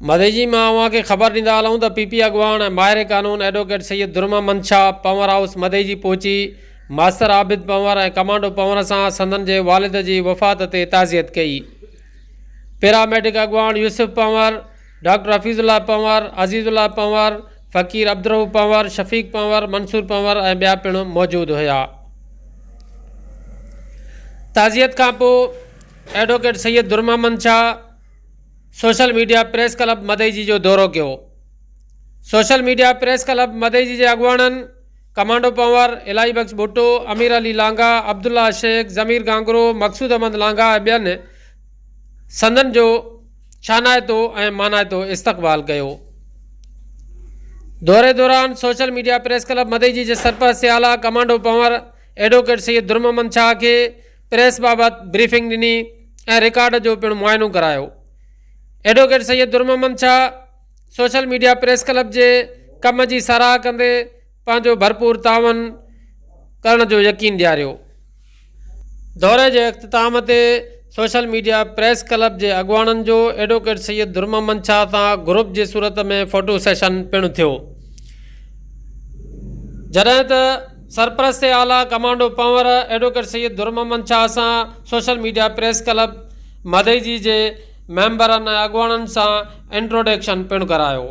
مدئجي مان اوهان کي خبر ڏيندا هلون ته پي پي اڳواڻ ۽ ماهر قانون ايڊووڪيٽ سيد درمحمد شاهه پنهور هائوس مدئجي پهچي ماستر عابد پنهور ۽ ڪمانڊو پنهور سان سندن جي والد جي وفات تي تعزيت ڪئي. پيرا ميڊڪ اڳواڻ يوسف پنهور، ڊاڪٽر حفيظ الله پنهور، عزيز الله پنهور، فقير عبدالرئوف پنهور، شفيق پنهور، منصور پنهور ۽ ٻيا پڻ موجود هيا. تعزيت کانپوء advocate Syed Durmuhammad Shah social media press club Madeji جو دورو ڪيو. Social media press club Madeji جي اڳواڻن ڪمانڊو پنهور، الاهي بخش ڀٽو، امير علي لانگاهه، عبدالله شيخ، ضمير گانگرو، مقصود احمد لانگاهه ۽ ٻين سندن جو شانائتو ۽ مانائتو استقبال ڪيو. دوري دوران social media press club Madeji جي سرپرست اعليٰ ڪمانڊو پنهور ايڊووڪيٽ سيد درمحمد شاهه کي پريس بابت بريفنگ ڏني ۽ رڪارڊ جو پڻ معائنو ڪرايو. Advocate Syed Durmuhammad Shah social media press club جي ڪم جي ساراهه ڪندي پنهنجو ڀرپور تعاون ڪرڻ جو يقين ڏياريو. دوري جي اختتام تي سوشل ميڊيا پريس ڪلب جي اڳواڻن جو ايڊووڪيٽ سيد درمحمد شاهه سان گروپ جي صورت ۾ فوٽو سيشن پڻ ٿيو. جڏهن ته سرپرست اعليٰ ڪمانڊو پنهور ايڊووڪيٽ سيد درمحمد شاهه سان social media press club Madeji جي ميمبرن ۽ اڳواڻن سان انٽروڊڪشن پڻ ڪرايو.